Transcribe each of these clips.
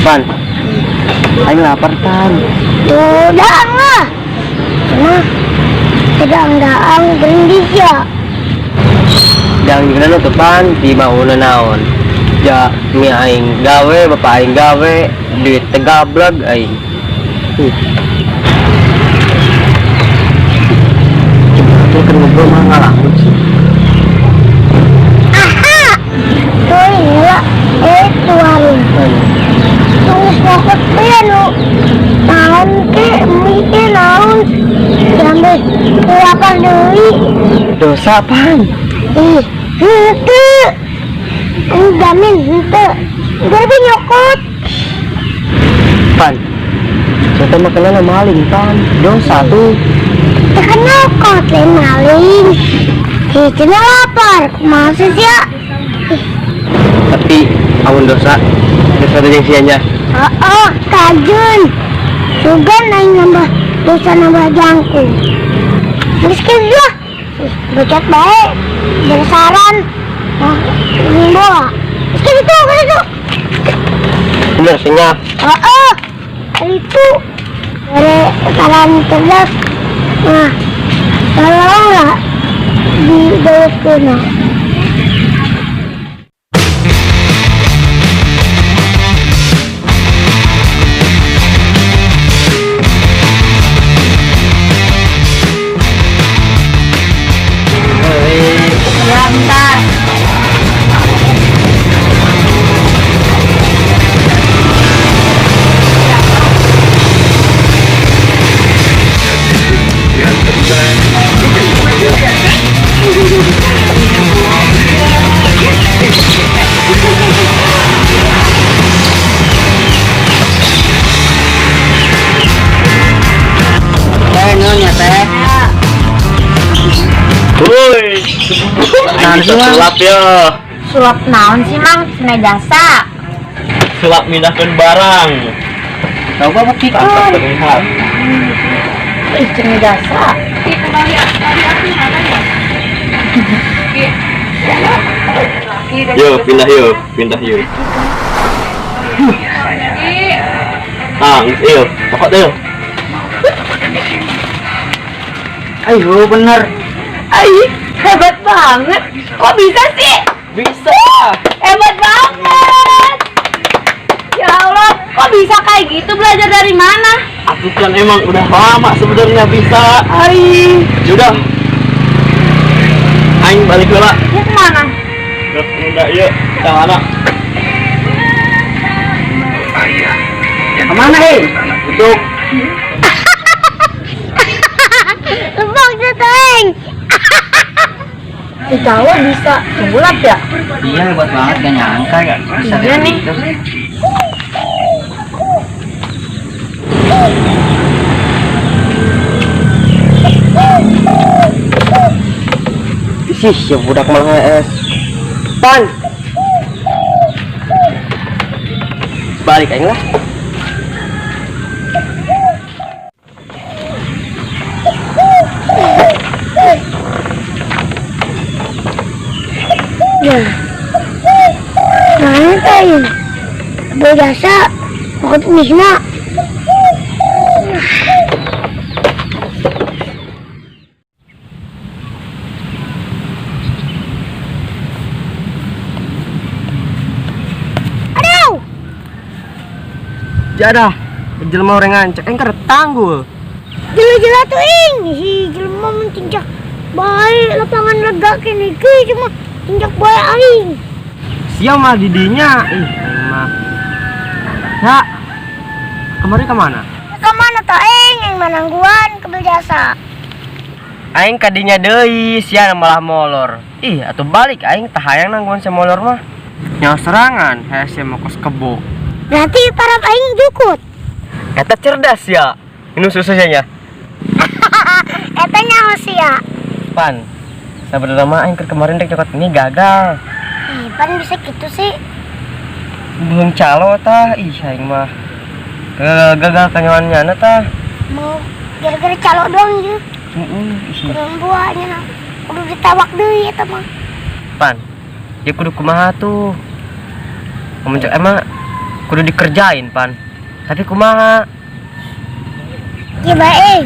Pan, aing lapar, Pan. Tuh, daang lah. Cuma tidak daang gering ya. Jangan gimana tuh, Pan, di mauna naon. Ja, mi aing gawe, bapak aing gawe, duit tegablek aing. Coba tuh kan ngobrol mah ngalamun sih. Aha! Tuh iya, tuarin. Tunggu nyokot teh nu naon ke, mie ke naon. Sampai lapar deui. Dosa, Pan. Ih, henteu. Jamin henteu. Jadi nyokot. Pan. Saya makanan maling, Pan. Dosa tuh. Teu kan nyokot lain maling. Ih, cenah lapar. Kumaha sih ya? Tapi amun dosa, dosa teh jeung sianya. Oh, kajun. Sugan aing nambah dosa nambah jangkung. Geus kieu lah. Ih, bacot bae. Dari saran. Oh, ini bola. Geus kitu, kitu. Bener sihnya. Oh, itu dari saran cerdas. Nah, tolong lah di dawetkeun. Ya, bentar. Teh, nuhun ya, Teh. Woi, Nah, bisa sulap ya. Sulap naon sih, Mang? Cenah jasa. Sulap mindahkeun barang. Tahu apa buktikan? Tanpa terlihat. Ih, cenah jasa. Yuk, pindah yuk, pindah yuk. Ah, geus ieu, pokok deh. Ayo bener. Ai, hebat banget. Kok bisa sih? Bisa. Hebat banget. Ya Allah, kok bisa kayak gitu? Belajar dari mana? Aku kan emang udah lama sebenarnya bisa. Ai, Yaudah. Aing balik heula. mau kemana? Geus udah ieu, ka mana? Kemana, hei? Untuk Lebok teteng. Si cowok bisa sulap ya? Iya, hebat banget, gak nyangka ya bisa Iya kayak nih. gitu. Sih, ya budak malah es. Pan. Balik aing lah. Ya. Mana teh? Biasa nyokot mihna. Aduh, Jadah, jelema orengan cek aing keur tanggul. Jela-jela tuh ing, si jelema mencincak bae lapangan lega kene ge cuma cincak bae aing. Sia mah didinya. Ih, aing mah. Ya. Kemarin kemana? Kemana tuh ing? Yang manangguan ke jasa. Aing kadinya deui, sia malah molor. Ih, atuh balik aing tah hayang nangguan si molor mah. Nyawa serangan, hese mah kos kebo. Berarti para aing jukut. Eta cerdas ya. Minum susu nya. Eta nyaho sia. Pan. Sebenarnya mah aing keur kemarin rek nyokot ini gagal. Ih, pan bisa gitu sih. Belum calo tah, ih aing mah. Gagal gagal kanyawan tah. Mau gara-gara calo doang je. Heeh, ih. Kurang buahnya kudu ditawak deui eta mah. Pan. Ya kudu kumaha tuh. Ngomong cek emang Kudu dikerjain pan. Tapi kumaha? Ya baik,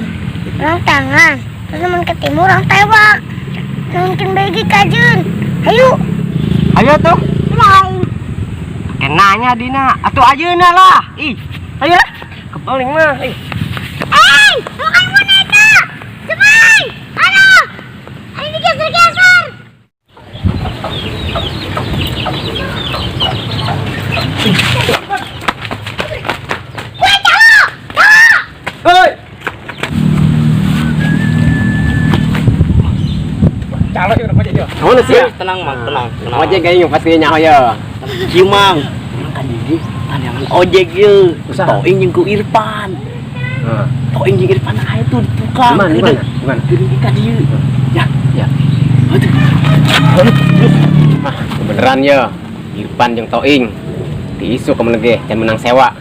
urang tangan. Terus mun ketemu urang tewak. Mungkin bagi kajeun. Ayo. Ayo tuh. Lain. Pakai nanya Dina, atuh ayeuna lah. Ih, ayo lah. Kebeling mah. Ih. Eh, bukan boneka. Cepat. Aduh. Ayo digeser-geser. Woi, calo! Calo! Hoi. Calo sih udah ojek yo. Kamu sih? Tenang, Mang, tenang, tenang. Ojek kayaknya pasti nyaho yo. Kieu, Mang. Urang kan di taneangan ojek ye. Usaha. Toing jeung ku Irfan. Heeh. Toing jeung Irfan aya tuh di tukang. Di mana, di mana? Di mana? Di ka dieu. Ya. Ya. Aduh. Ah, kebeneran yo. Irfan jeung Toing. Tisu kemen ge can menang sewa.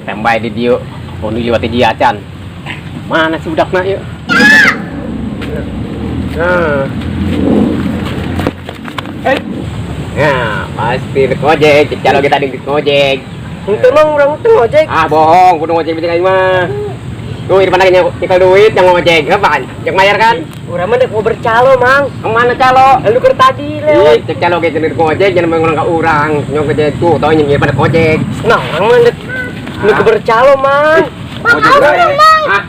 Tembay di dieu. Ponu liwat di dia acan. Mana sih budakna yeuh? Nah. Eh. Nah, pasti dek ojek, calo kita di ojek. Henteu Mang, urang teu ngojek. Ah, bohong, kudu ngojek bisa aing mah. Tuh, Irfan lagi nyekel duit yang ngojek, apaan? Yang bayar kan? Urang mah dek mau bercalo, Mang. Yang mana calo? Lalu keur tadi lewat. Ih, cek calo ge jeung ngojek, jangan mengulang ka urang. Nyong ngojek tuh, tau yang Irfan ngojek. Nah, urang mah dek nu bercalo, Mang. Mang, Ojek awas bae. dong, Mang. Ah,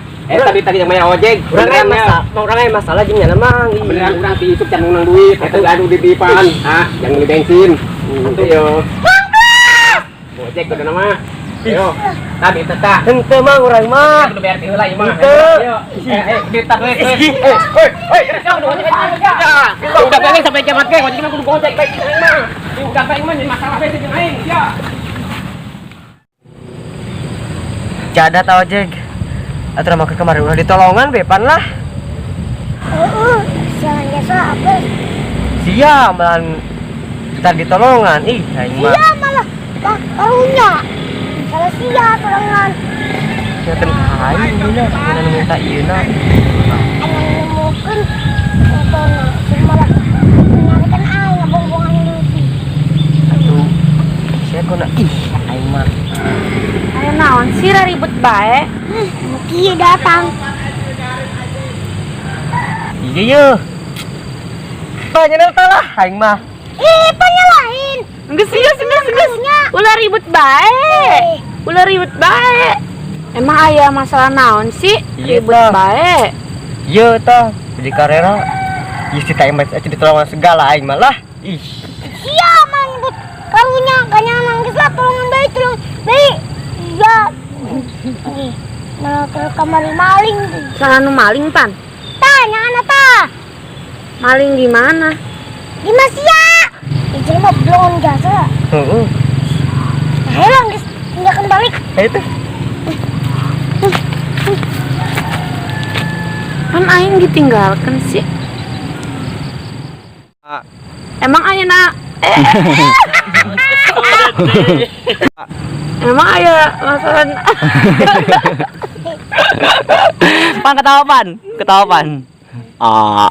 tadi tadi yang bayar ojek. Urang aya Beneran ya. masalah, urang aya masalah jeung nyana, Mang. Ih. Beneran urang ti isuk can menang duit, eta anu di depan. Ah, yang beli bensin. Itu yo. Ojek kudu nama. Yo. Tadi tetah. Henteu Mang, urang mah. Kudu bayar ti heula ieu mah. Henteu. Ayo. Eh, duit tak duit. Eh, oi, oi, kudu ojek aja. Udah pengen sampai kiamat ge, ojek mah kudu gojek baik aing mah. Ih, udah pengen mah jadi masalah bae jeung aing, sia. Cada tau ojek. Atuh mah kemarin udah ditolongan bepan lah. Heeh, jangan jasa apa? Sia malahan kita ditolongan. Ih, aing mah. Sia malah bah, karunya. Salah sia tolongan. Sia teu aing dina, dina nu minta ieu na. Aing nemukeun otona, malah nyarikan aing ngabong-bongan duit. Atuh sia kuna ih aing mah. Ayo naon sih ribut bae. Nu kieu datang. Iya ye. Banyak lah aing mah. Ih, penyalahin. Geus geus geus geus. Ulah ribut bae. Ulah ribut bae. Emang aya masalah naon sih? Iya, Ribut tah. bae. Iya tah, di karera. Ih si aing mah ditolongan segala aing mah lah. Ih. Sia mah nyebut karunya kanya nangis lah tolongan bae tolong bae. Iya. Ih, malah ke kamar maling. Salah nu maling pan. Tanya anak ta. Maling di mana? Di Masia. Ih, mah belum jasa. Heeh. Nah, hilang geus tinggalkan balik. Ayo tuh. Kan aing ditinggalkan sih. Emang aya na Emang aya masalah Pan ketawa pan, ketawa pan. Ah. Ah.